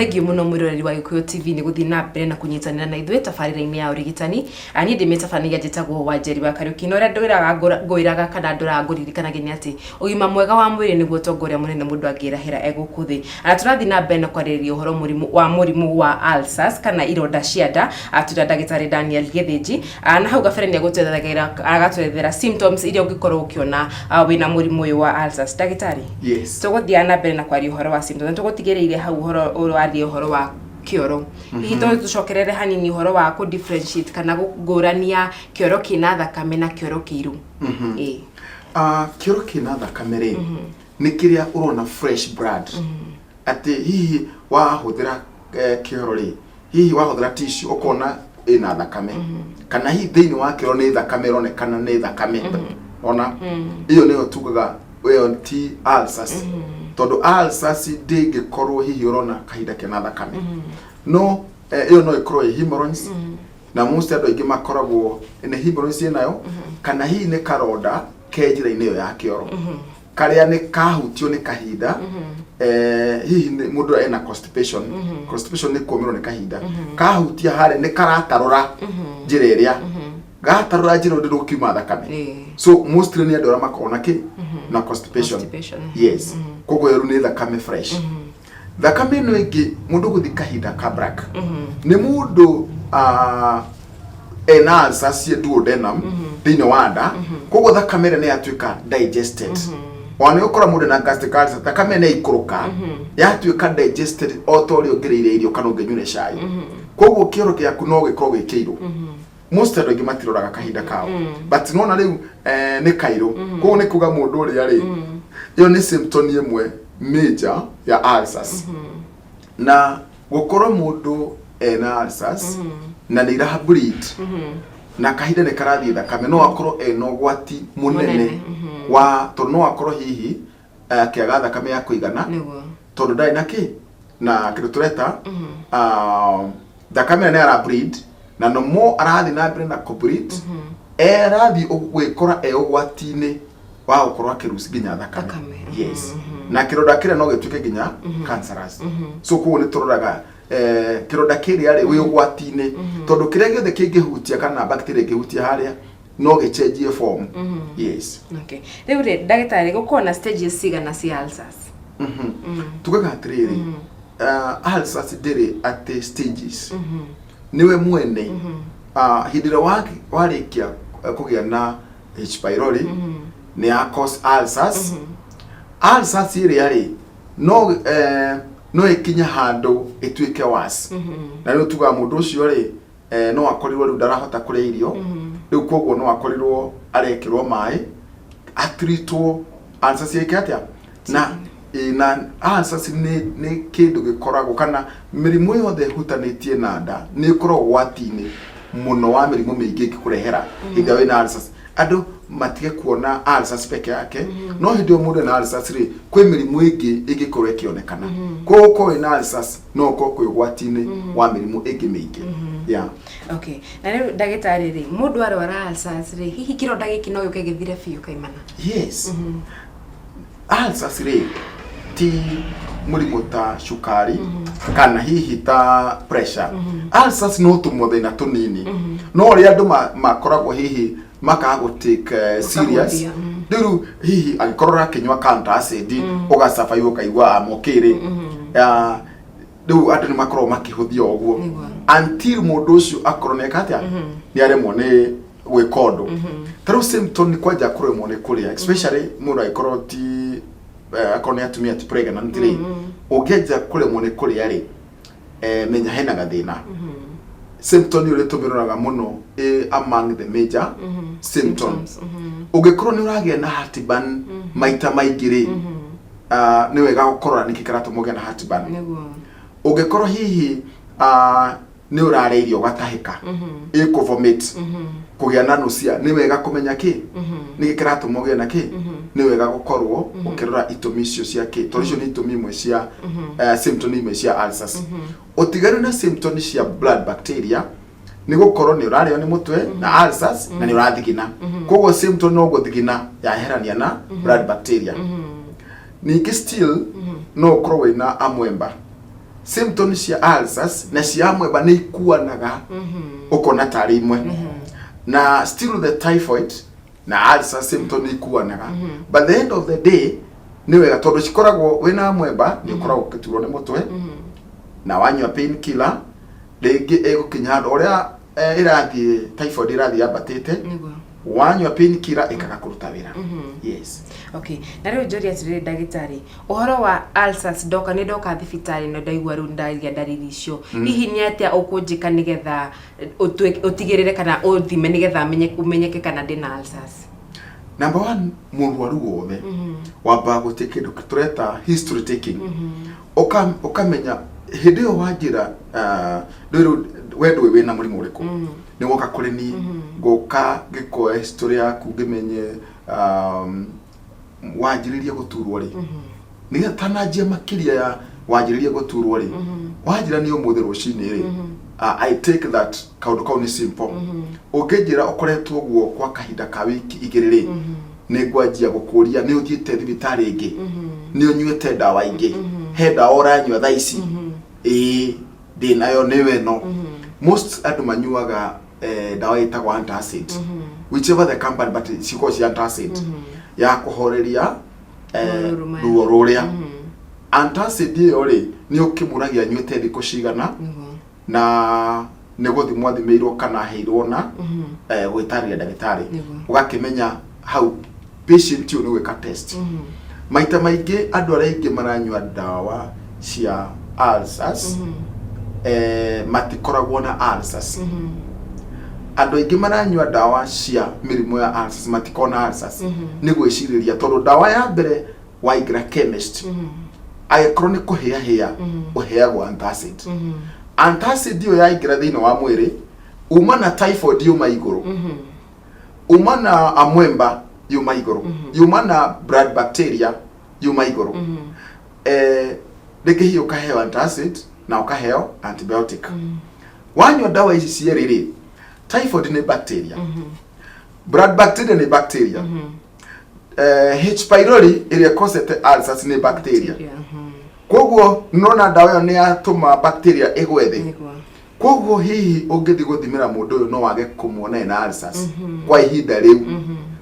Thengiũ mũno mwĩroreri wa Gĩkũyũ TV nĩ gũthiĩ na mbere na kũnyitanĩra na ithuĩ tabarĩra-inĩ ya ũrigitani. Niĩ ndĩ mĩtabania njĩtagwo Wanjeri wa Kariũki, na ũrĩa ndwĩraga ngwĩraga kana ndũraga ngũririkanagia nĩ atĩ ũgima mwega wa mwĩrĩ nĩguo ũtonga ũrĩa mũnene mũndũ angĩrahĩra e gũkũ thĩ. Na tũrathiĩ na mbere na kwarĩrĩria ũhoro mũrimũ wa mũrimũ wa ulcers kana ironda cia nda. Twĩna ndagĩtarĩ Daniel Gĩthĩnji. Na hau gabere nĩ egũtwerethera agatwerethera symptoms iria ũngĩkorwo ũkĩona wĩna mũrimũ ũyũ wa ulcers. Ndagĩtarĩ? Yes. Tũgũthiaga na mbere na kwaria ũhoro wa symptoms. Nĩ tũgũtigĩrĩire hau ũhoro ũraria ũhoro wa kĩoro. Hihi to tũcokerere hanini ũhoro wa kũ differentiate kana gũngũrania kĩoro kĩna thakame na kĩoro kĩirũ. Ĩĩ. Ah, kĩoro kĩna thakame rĩ, nĩ kĩrĩa ũrona fresh blood, atĩ hihi wahũthĩra kĩoro rĩ, hihi wahũthĩra tissue ũkona ĩna thakame, kana hihi thĩinĩ wa kĩoro nĩ thakame ĩronekana nĩ thakame ona ĩyo nĩyo tugaga ĩyo ti ulcers, tondũ ulcers ndĩngĩkorwo hihi ũrona kahinda kena thakame. No ĩyo no ĩkorwo ĩ hemorrhoids, na most andũ aingĩ makoragwo nĩ hemorrhoids ĩnayo, kana hihi nĩ karonda ke njĩra-inĩ ĩyo ya kĩoro karĩa nĩ kahutio nĩ kahinda. Hihi mũndũ ena constipation. Constipation nĩ kũmĩrwo nĩ kahinda, kahutia harĩa nĩ karatarũra njĩra ĩrĩa gatarũra njĩra ũndũ ndũkiuma thakame. So mostly nĩ andũ arĩa makoragwo na kĩ na constipation. Constipation. Yes, koguo ĩyo nĩ thakame fresh. Thakame ĩno ĩngĩ mũndũ gũthi kahinda ka black nĩ mũndũ ena ulcers cia duodenum thĩinĩ wa nda, koguo thakame ĩrĩa nĩ yatuĩka digested. Ona nĩ ũkora mũndũ na gastric ulcer, thakame nĩ ikũrũka yatuĩka digested o ta ũrĩa ũngĩrĩire irio kana ũngĩnyuire cai, koguo kĩoro gĩaku no gĩkorwo gĩ kĩirũ. Most andũ aingĩ matiroraga kahinda kao, but nona rĩu nĩ kairũ, koguo nĩ kuga mũndũ ũrĩa rĩ, ĩyo nĩ symptom ĩmwe major ya ulcers. Na gũkorwo mũndũ ena ulcers na nĩ ira bleed na kahinda nĩ karathiĩ thakame, no akorwo ena ũgwati mũnene Mũnene, wa tondũ no akorwo hihi akĩaga thakame ya kũigana, tondũ ndarĩ na kĩ na kĩndũ tũreta thakame ĩrĩa nĩ ara bleed, na no mo arathiĩ na mbere na kũ bleed, arathiĩ gwĩkora e ũgwati-inĩ wa gũkorwo akĩruci nginya thakame. Thakame. Yes, na kĩronda kĩrĩa no gĩtuĩke nginya cancerous. So koguo nĩ tũroraga kĩronda kĩrĩa rĩ wĩ ũgwati-inĩ, tondũ kĩrĩa gĩothe kĩngĩhutia kana bacteria ĩngĩhutia harĩa no gĩcenjie form. Yes. Okay. Rĩu rĩ, ndagĩtarĩ, gũkorwo na stages cigana cia ulcers? Tugaga atĩrĩrĩ, ulcers ndĩrĩ atĩ stages, nĩwe mwene. Hĩndĩ ĩrĩa warĩkia kũgĩa na H pylori nĩ ya cause ulcers. Ulcers ĩrĩa rĩ no ĩkinye handũ ĩtuĩke worse, na rĩu tugaga mũndũ ũcio rĩ no akorirwo rĩu ndarahota kũrĩa irio rĩu, koguo no akorirwo arekĩrwo maĩ atreatwo ulcers ĩke atĩa na na ulcers nĩ kĩndũ gĩkoragwo kana mĩrimũ yothe ĩhutanĩtie na nda nĩ ĩkoragwo ũgwati-inĩ mũno wa mĩrimũ mĩingĩ ĩngĩkũrehera hĩndĩ ĩrĩa wĩna ulcers. Andũ matige kuona ulcers peke yake, no hĩndĩ ĩyo mũndũ ena ulcers rĩ, kwĩ mĩrimũ ĩngĩ ĩngĩkorwo ĩkĩonekana. Koguo ũkorwo wĩna ulcers no ũkorwo kwĩ ũgwati-inĩ wa mĩrimũ ĩngĩ mĩingĩ, yeah. Okay. Na rĩu ndagĩtarĩ rĩ, mũndũ arwara ulcers rĩ, hihi kĩronda gĩkĩ no gĩũke gĩthire biũ kaimana? Yes, ulcers rĩ ti mũrimũ ta cukari kana hihi ta pressure. Ulcers no tũmathĩna tũnini, no ũrĩa andũ makoragwo hihi makaga gũ take serious. Ũkahũthia, Rĩu hihi angĩkorwo ũrakĩnyua antacid ũgacabaio ũkaigua I'm okay rĩ, rĩu andũ nĩ makoragwo makĩhũthia ũguo until mũndũ ũcio akorwo nĩ eka atĩa, nĩ aremwo nĩ gwĩka ũndũ. Ta rĩu symptom nĩ kwanja kũremwo nĩ kũrĩa, especially mũndũ angĩkorwo ti akorwo nĩ atumia ti pregnant rĩ, ũngĩanja kũremwo nĩ kũrĩa rĩ, menya hena gathĩna. Symptom nĩ ũrĩa tũmĩroraga mũno ĩ among the major symptoms. Ũngĩkorwo nĩ ũragĩa na heartburn maita maingĩ rĩ, nĩ wega gũkorora nĩkĩ kĩratũma ũgĩe na heartburn. Ũngĩkorwo hihi nĩ ũrarĩa irio ũgatahĩka, ĩ vomit, kũgĩa na nausea, nĩ wega kũmenya kĩ nĩkĩ kĩratũma ũgĩe na kĩ. Nĩ wega gũkorwo ũkĩrora itũmi icio cia kĩ, tondũ icio nĩ itũmi imwe cia symptom imwe cia ulcers. Ũtiganu na symptom cia blood bacteria nĩ gũkorwo nĩ ũrarĩo nĩ mũtwe na ulcers na nĩ ũrathigina, koguo symptom no gũthigina yaherania na blood bacteria. Ningĩ still no ũkorwo wĩna amwemba. Symptoms cia ulcers na cia ameba nĩ ikuanaga, ũkona tarĩ imwe, na still the typhoid na ulcer symptom nĩ ikuanaga, but the end of the day nĩ wega tondũ cikoragwo wĩna ameba nĩ ũkoragwo ũgĩturwo nĩ mũtwe na wanyua pain killer rĩngĩ ĩgũkinya handũ ũrĩa ĩrathiĩ, typhoid ĩrathiĩ yambatĩte, wanyua pain killer ĩkaga kũruta wĩra. Yes. Okay, na rĩu njũria atĩrĩrĩ ndagĩtarĩ, ũhoro wa ulcers, ndoka nĩ ndoka thibitarĩ na ndaigua rĩu ndagĩa ndariri icio, hihi nĩ atĩa ũkũnjĩka nĩgetha ũtigĩrĩre kana ũthime nĩgetha ũmenyeke kana ndĩna ulcers? Number one, mũrwaru wothe wambaga gũtĩ kĩndũ tũreta history taking. Ũkamenya hĩndĩ ĩyo wanjĩra, rĩu we ndũĩ wĩna mũrimũ ũrĩkũ, nĩ woka kũrĩ niĩ, ngũka ngĩkoya history yaku, ngĩmenye wanjĩrĩria gũturwo rĩ, nĩgetha tananjia makĩria ya wanjĩrĩria gũturwo rĩ, wanjĩra nĩ ũmũthĩ rũcinĩ rĩ, I take that kaũndũ kau nĩ simple. Ũngĩnjĩra ũkoretwo ũguo kwa kahinda ka wiki 2 rĩ, nĩ ngwanjia gũkũria nĩ ũthiĩte thibitarĩ ĩngĩ, nĩ ũnyuĩte ndawa ingĩ, he ndawa ũranyua thaa ici? Ĩĩ, ndĩ nayo, nĩwe ĩno. Most andũ manyuaga ndawa ĩtagwo antacid, whichever the company, but cikoragwo ci antacid ya kũhoreria Marũrũ maya. Ruo rũrĩa. Antacid ĩyo rĩ, nĩ ũkĩmũragia anyuĩte thikũ cigana, na nĩ gũthimwo athimĩirwo kana aheirwo na gwĩtarĩria ndagĩtarĩ. Ũgakĩmenya hau patient ũyũ nĩ gwĩka test. Maita maingĩ andũ arĩa aingĩ maranyua ndawa cia ulcers matikoragwo na ulcers. Andũ aingĩ maranyua ndawa cia mĩrimũ ya ulcers matikoragwo na ulcers, nĩ gwĩcirĩria, tondũ ndawa ya mbere waingĩra chemist, angĩkorwo nĩ kũhĩahĩa, ũheagwo antacid. Antacid ĩyo yaingĩra thĩinĩ wa mwĩrĩ, uma na typhoid yuma igũrũ, uma na amwemba yuma igũrũ, yuma na blood bacteria yuma igũrũ. Rĩngĩ hihi ũkaheo antacid na ũkaheo antibiotic. Wanyua ndawa ici cierĩ rĩ, typhoid nĩ bacteria, blood bacteria nĩ bacteria, H pylori ĩrĩa ĩkosete ulcers nĩ bacteria. Koguo nona ndawa ĩyo nĩ yatũma bacteria ĩgwe thĩ. Koguo hihi ũngĩthiĩ gũthimĩra mũndũ ũyũ, no wage kũmuona ena ulcers kwa ihinda rĩu,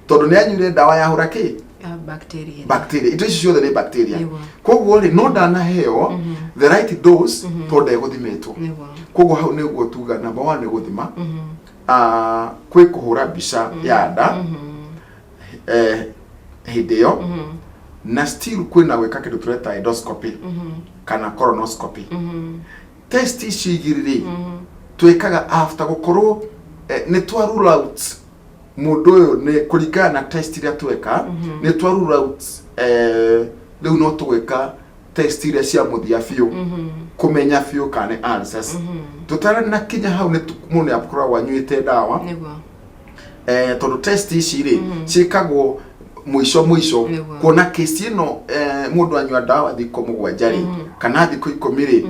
tondũ nĩ anyuire ndawa yahũra kĩ? Ya bacteria. Bacteria. Indo ici ciothe nĩ bacteria. Koguo rĩ, no ndanaheo the right dose tondũ ndegũthimĩtwo. Koguo hau nĩguo tuga number one nĩ gũthima. Kwĩ kũhũra mbica ya nda hĩndĩ ĩyo, na still kwĩna gwĩka kĩndũ tũreta endoscopy kana colonoscopy. Test ici igĩrĩ rĩ, twĩkaga after gũkorwo nĩ twa rule out mũndũ ũyũ nĩ kũringana na test iria tweka, nĩ twa rule out rĩu no tũgwĩka test iria cia mũthia biũ kũmenya biũ kana nĩ ulcers. Tũtaranakinya hau nĩ mũndũ nĩ akoragwo anyuĩte ndawa, tondũ test ici rĩ, ciĩkagwo mũico mũico, kuona kesi ĩno, mũndũ anyua ndawa thikũ 7 rĩ, kana thikũ 10 rĩ,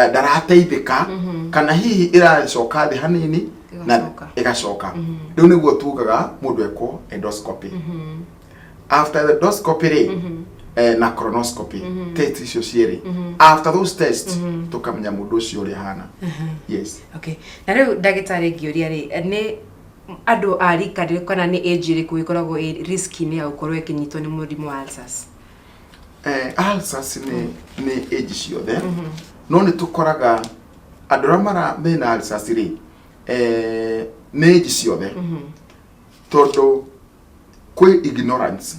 ndarateithĩka, kana hihi ĩracoka thĩ hanini na Ĩgacoka. Ĩgacoka. Rĩu nĩguo tugaga mũndũ ekwo endoscopy. After the endoscopy rĩ, na colonoscopy, test icio cierĩ, after those tests tũkamenya mũndũ ũcio ũrĩa ahana. Yes. Okay, na rĩu ndagĩtarĩ, ngĩũria rĩ, nĩ andũ a rika rĩrĩkũ kana nĩ age ĩrĩkũ ĩkoragwo ĩ risk-inĩ ya gũkorwo ĩkĩnyitwo nĩ mũrimũ wa ulcers? Ulcers nĩ age ciothe, no nĩ tũkoraga andũ arĩa mara mena ulcers rĩ, nĩ age ciothe, tondũ kwĩ ignorance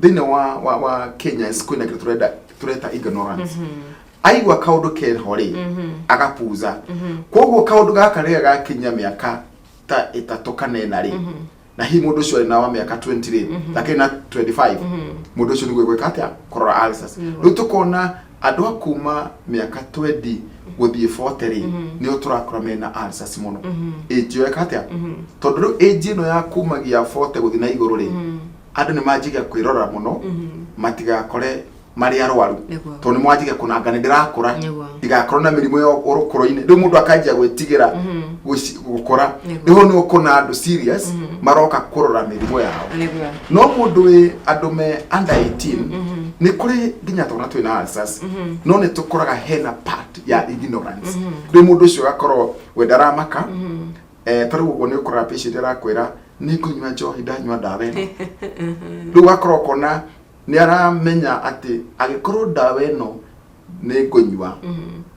thĩinĩ wa Kenya. Kwĩna kĩndũ tũreta ignorance. Aigua kaũndũ keho rĩ, agapuza. Koguo kaũndũ gaka rĩrĩa gakinya mĩaka ta 3 kana 4 rĩ, na hihi mũndũ ũcio arĩ na wa mĩaka 20 rĩ, lakini na 25, mũndũ ũcio nĩguo gwĩka atĩa? Kũrora ulcers. Rĩu tũkona andũ a kuma mĩaka 20 gũthiĩ 40 rĩ, nĩo tũrakora mena ulcers mũno. Age ĩyo ĩka atĩa? Tondũ rĩu age ĩno ya kumagia 40 gũthiĩ na igũrũ rĩ, andũ nĩ manjigia kwĩrora mũno matigakore marĩ arwaru, tondũ nĩ mwanjigia kũnanga nĩ ndĩrakũra, ndigakorwo na mĩrimũ ya ũrũkũrũ-inĩ. Rĩu mũndũ akanjia gwĩtigĩra gũkũra. Rĩu hau nĩ ũkũna andũ serious. Maroka kũrora mĩrimũ yao. No mũndũ wĩ andũ me under 18, nĩ kũrĩ nginya twana twĩna ulcers, no nĩ tũkoraga hena part ya ignorance. Rĩu mũndũ ũcio agakorwo we ndaramaka. Ta rĩu ũguo nĩ ũkoraga patient arakwĩra, "Nĩ ngũnyua njohi ndanyua ndawa ĩno." Rĩu ũgakorwo ũkona nĩ aramenya atĩ angĩkorwo ndawa ĩno nĩ ngũnyua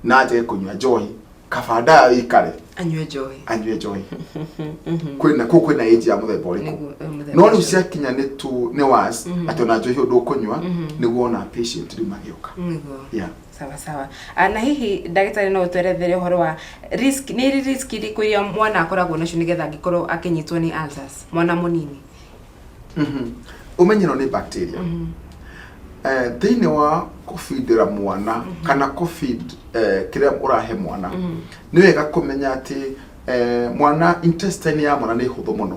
na njage kũnyua njohi, kaba ndawa ĩikare. Anyue njohi. Anyue njohi. Kwĩna kũu kwĩna age ya mũthemba ũrĩkũ? Nĩguo, mũthemba No rĩu ũcio. ciakinya nĩ tu nĩ was atĩ ona njohi ũndũ ũkũnyua, nĩguo ona patient rĩu magĩũka. Yeah. Sawa sawa. Na hihi ndagĩtarĩ, no ũtwerethere ũhoro wa risk, nĩ ĩrĩ risk irĩkũ iria mwana akoragwo nacio nĩgetha angĩkorwo akĩnyitwo nĩ ulcers, mwana mũnini? Ũmenye ĩno nĩ bacteria. Thĩinĩ wa kũbindĩra mwana kana kũfeed, kĩrĩa ũrahe mwana, nĩ wega kũmenya atĩ mwana, intestine ya mwana nĩ hũthũ mũno,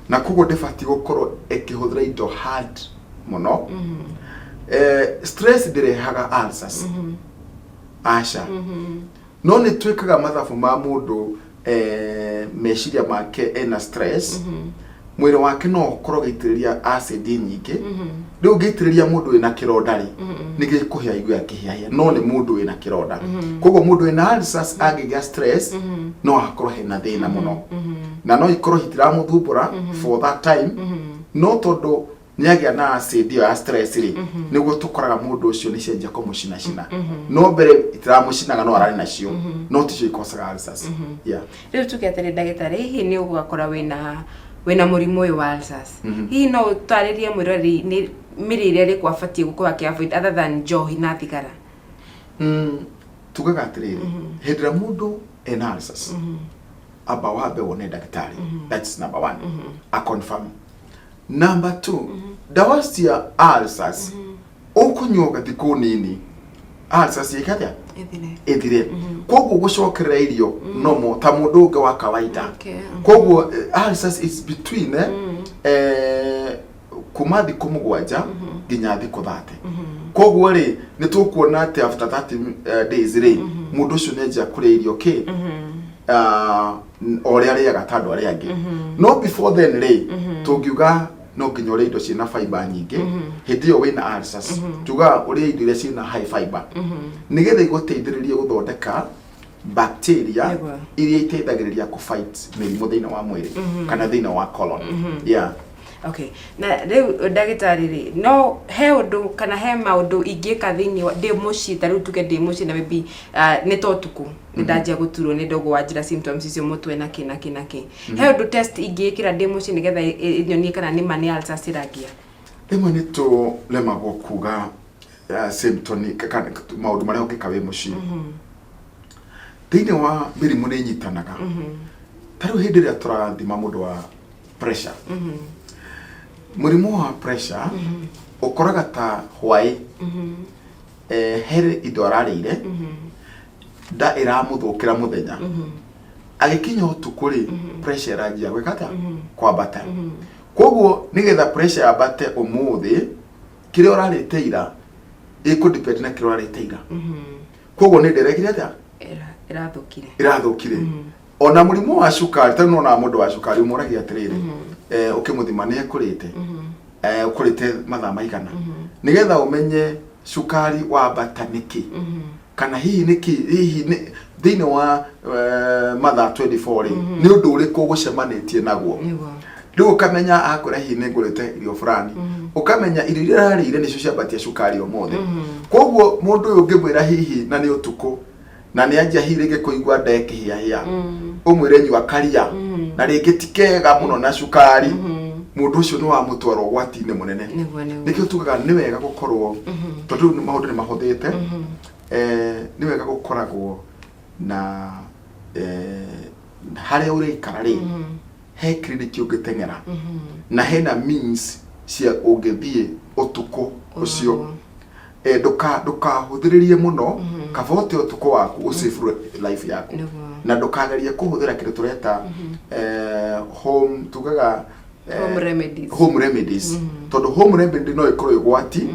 na koguo ndĩbatiĩ gũkorwo ĩkĩhũthĩra indo hard mũno. Stress ndĩrehaga ulcers, aca. No nĩ twĩkaga mathabu ma mũndũ, meciria make ena stress, mwĩrĩ wake no ũkorwo ũgĩitĩrĩria acid nyingĩ. Rĩu ũngĩitĩrĩria mũndũ wĩna kĩronda rĩ, nĩ gĩkũhĩa igue akĩhĩahĩa, no nĩ mũndũ wĩna kĩronda. Koguo mũndũ wĩna ulcers angĩgĩa stress, no akorwo hena thĩna mũno, na no ikorwo itiramũthumbũra for that time, no tondũ nĩ agĩa na acid ĩyo ya stress rĩ, nĩguo tũkoraga mũndũ ũcio nĩ cianjia kũmũcinacina. No mbere itiramũcinaga, no ararĩ nacio, no ticio ikosaga ulcers, yeah. Rĩu tuge atĩrĩ, ndagĩtarĩ, hihi nĩ ũgakora wĩna mũrimũ ũyũ wa ulcers, hihi no ũtarĩrie mwĩroreri nĩ mĩrĩre ĩrĩkũ abatiĩ gũkorwo akĩ avoid other than njohi na thigara? Tugaga atĩrĩrĩ, hĩndĩ ĩrĩa mũndũ ena ulcers, amba wambe wone ndagĩtarĩ. That's number one, a confirm. Number two, ndawa cia ulcers ũkũnyua thikũ nini, ulcers ĩke atĩa? Ĩthire. Ĩthire. Koguo gũcokerera irio nomo ta mũndũ ũngĩ wa kawaida. Koguo ulcers is between kuma thikũ 7 nginya thikũ 30. Koguo rĩ, nĩ tũkuona atĩ after 30 days rĩ, mũndũ ũcio nĩ anjia kũrĩa irio kĩ o ũrĩa arĩaga ta andũ arĩa angĩ. No before then rĩ, tũngiuga no nginya ũrĩe indo ciĩna fiber nyingĩ. Hĩndĩ ĩyo wĩna ulcers, tugaga ũrĩe indo iria ciĩna high fiber, nĩgetha igũteithĩrĩrie gũthondeka bacteria iria iteithagĩrĩria kũ fight mĩrimũ thĩinĩ wa mwĩrĩ kana thĩinĩ wa colon, yeah. Okay, na rĩu ndagĩtarĩ rĩ, no he ũndũ kana he maũndũ ingĩka thĩinĩ wa ndĩ mũciĩ? Ta rĩu tuge ndĩ mũciĩ na maybe nĩ ta ũtukũ nĩ ndanjia gũturwo nĩ ndogo, wanjĩra symptoms icio, mũtwe na kĩ na kĩ na kĩ, he ũndũ test ingĩĩkĩra ndĩ mũciĩ nĩgetha ĩnyonie kana nĩ ma nĩ ulcers ĩrangia? Rĩmwe nĩ tũremagwo kuga symptom kana maũndũ marĩa ũngĩka wĩ mũciĩ. Thĩinĩ wa mĩrimũ nĩ inyitanaga. Ta rĩu hĩndĩ ĩrĩa tũrathima mũndũ wa pressure, mũrimũ wa pressure ũkoraga ta hwaĩ, he indo ararĩire, nda ĩramũthũkĩra mũthenya, agĩkinya ũtukũ rĩ, pressure ĩranjia gwĩka atĩa? Kwambata. Koguo nĩgetha pressure yambate ũmũthĩ, kĩrĩa ũrarĩte ira ĩkũ depend na kĩrĩa ũrarĩte ira. Koguo nĩ nderekire atĩa? Ĩrathũkire. Ĩrathũkire. Ona mũrimũ wa cukari, tarĩu nona mũndũ wa cukari, ũmũragia atĩrĩrĩ, ũkĩmũthima nĩ ekũrĩte, ũkũrĩte mathaa maigana, nĩgetha ũmenye cukari wambata nĩkĩ, kana hihi nĩkĩ, hihi nĩ thĩinĩ wa mathaa 24 rĩ, nĩ ũndũ ũrĩkũ ũgũcemanĩtie naguo. Rĩu ũkamenya akwĩra hihi nĩ ngũrĩte irio fulani, ũkamenya irio iria ararĩire nĩcio ciambatia cukari ũmũthĩ. Koguo mũndũ ũyũ ũngĩmwĩra hihi na nĩ ũtukũ na nĩ anjia hihi rĩngĩ kũigua nda ĩkĩhĩahĩa, ũmwĩre nyua karia na rĩngĩ ti kega mũno na cukari, mũndũ ũcio nĩ wamũtwara ũgwati-inĩ mũnene. Nĩguo nĩguo Nĩkĩo tugaga nĩ wega gũkorwo, tondũ rĩu maũndũ nĩ mahũthĩte, nĩ wega gũkoragwo na harĩa ũraikara rĩ, he clinic ũngĩteng'era na hena means cia ũngĩthiĩ ũtukũ ũcio. Ndũkahũthĩrĩrie mũno, kaba ũte ũtukũ waku ũsave life yaku. Na ndũkagerie kũhũthĩra kĩndũ tũreta home, tugaga home remedies. Home remedies, tondũ home remedy no ĩkorwo ĩgwati,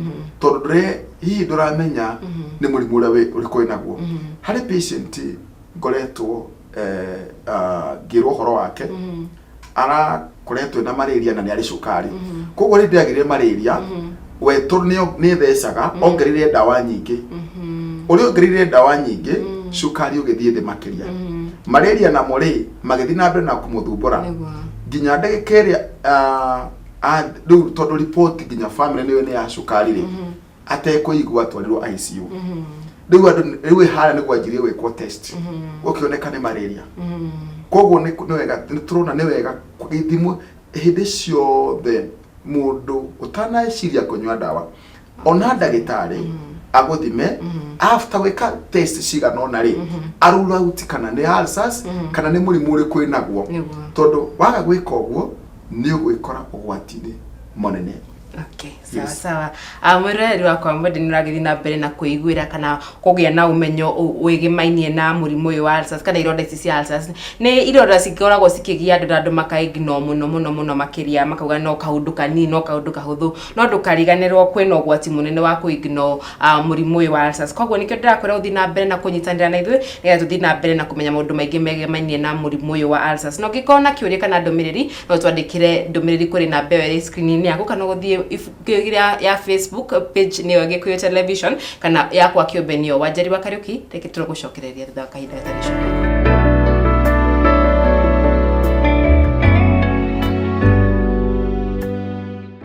tondũ ndũre hihi ndũramenya nĩ mũrimũ ũrĩa ũrĩkũ wĩnaguo. Harĩ patient ngoretwo ngĩrwo ũhoro wake. Arakoretwo na malaria na nĩ arĩ cukari, koguo rĩrĩa agĩrire malaria we tondũ nĩ thecaga, ongereire ndawa nyingĩ. Ũrĩa ongereire ndawa nyingĩ, cukari ũgĩthiĩ thĩ makĩria. Malaria namo rĩ magĩthiĩ na mbere na kũmũthumbũra nginya ndagĩka ĩrĩa rĩu, tondũ report nginya family nĩyo nĩ ya cukari rĩ, atekũigua atwarirwo ICU. Rĩu andũ rĩu harĩa nĩguo anjirie gwĩkwo test, gũkĩoneka nĩ malaria. Koguo nĩ wega, nĩ tũrona nĩ wega gĩthimwo hĩndĩ ciothe mũndũ ũtaneciria kũnyua ndawa, ona ndagĩtarĩ agũthime. After gwĩka test cigana ũna rĩ, arule out kana nĩ ulcers kana nĩ mũrimũ ũrĩkũ wĩnaguo. Tondũ waga gwĩka ũguo, nĩ ũgwĩkora ũgwati-inĩ mũnene. Okay, sawa. Sawa. Mwĩroreri wakwa mwende, nĩ ũragĩthiĩ na mbere na kwĩiguĩra kana kũgĩa na ũmenyo wĩgĩmainie na mũrimũ ũyũ wa ulcers kana ironda ici cia ulcers. Nĩ ironda cikoragwo cikĩgia andũ na andũ maka-ignore mũno mũno mũno makĩria, makauga no kaũndũ kanini, no kaũndũ kahũthũ, no ndũkariganĩrwo kwĩna ũgwati mũnene wa kũ-ignore mũrimũ ũyũ wa ulcers. Koguo nĩkĩo ndĩrakwĩra ũthiĩ na mbere na kũnyitanĩra na ithuĩ nĩgetha tũthiĩ na mbere na kũmenya maũndũ maingĩ megemainie na mũrimũ ũyũ wa ulcers. Na ũngĩkorwo na kĩũria kana ndũmĩrĩri, no twandĩkĩre ndũmĩrĩri kũrĩ namba ĩyo ĩrĩ screen-inĩ yaku, kana ũthiĩ ĩrĩa ya Facebook page, nĩyo Gĩkũyũ Television, kana yakwa kĩũmbe, nĩyo Wanjeri wa Kariũki. Reke tũgũcokereria thutha wa kahinda gatarĩ coka.